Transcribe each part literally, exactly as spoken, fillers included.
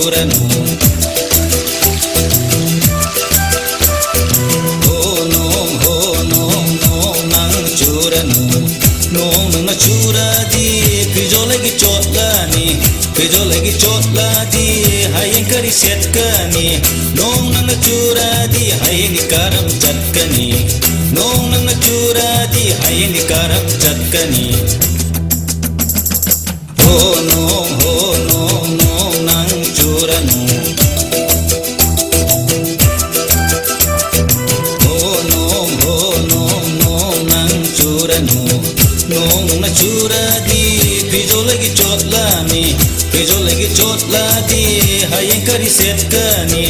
ꯆꯨꯔꯅꯨ꯫ ꯍꯣ ꯅꯣꯡ, ꯍꯣ ꯅꯣꯡ, ꯅꯣꯡ ꯅꯪ ꯆꯨꯔꯅꯨ꯫ ꯅꯣꯡ ꯅꯪꯅ ꯆꯨꯔꯗꯤ ꯐꯤꯖꯣꯜ ꯑꯩꯒꯤ ꯆꯣꯠꯂꯅꯤ꯫ ꯐꯤꯖꯣꯜ ꯑꯩꯒꯤ ꯆꯣꯠꯂꯗꯤ ꯍꯌꯦꯡ ꯀꯔꯤ ꯁꯦꯠꯀꯅꯤ? ꯅꯣꯡ ꯅꯪꯅ ꯆꯨꯔꯗꯤ ꯍꯌꯦꯡꯗꯤ ꯀꯔꯝ ꯆꯠꯀꯅꯤ? ꯅꯣꯡ ꯅꯪꯅ ꯆꯨꯔꯗꯤ ꯍꯌꯦꯡꯗꯤ ꯀꯔꯝ ꯆꯠꯀꯅꯤ? ꯍꯣ ꯅꯣꯡ, ꯍꯣ ꯅꯣꯡ, ꯅꯣꯡ ꯅꯪ ꯆꯨꯔꯅꯨ꯫ ꯍꯣ ꯅꯣꯡ, ꯍꯣ ꯅꯣꯡ, ꯅꯣꯡ ꯅꯪ ꯆꯨꯔꯅꯨ꯫ ꯅꯣꯡ ꯅꯪꯅ ꯆꯨꯔꯗꯤ ꯐꯤꯖꯣꯜ ꯑꯩꯒꯤ ꯆꯣꯠꯂꯅꯤ꯫ ꯐꯤꯖꯣꯜ ꯑꯩꯒꯤ ꯆꯣꯠꯂꯗꯤ ꯍꯌꯦꯡ ꯀꯔꯤ ꯁꯦꯠꯀꯅꯤ?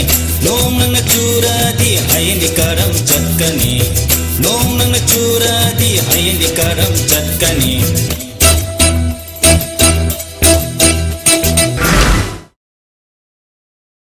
ꯅꯣꯡ ꯅꯪꯅ ꯆꯨꯔꯗꯤ ꯍꯌꯦꯡꯗꯤ ꯀꯔꯝ ꯆꯠꯀꯅꯤ? ꯅꯣꯡ ꯅꯪꯅ ꯆꯨꯔꯗꯤ ꯍꯌꯦꯡꯗꯤ ꯀꯔꯝ ꯆꯠꯀꯅꯤ?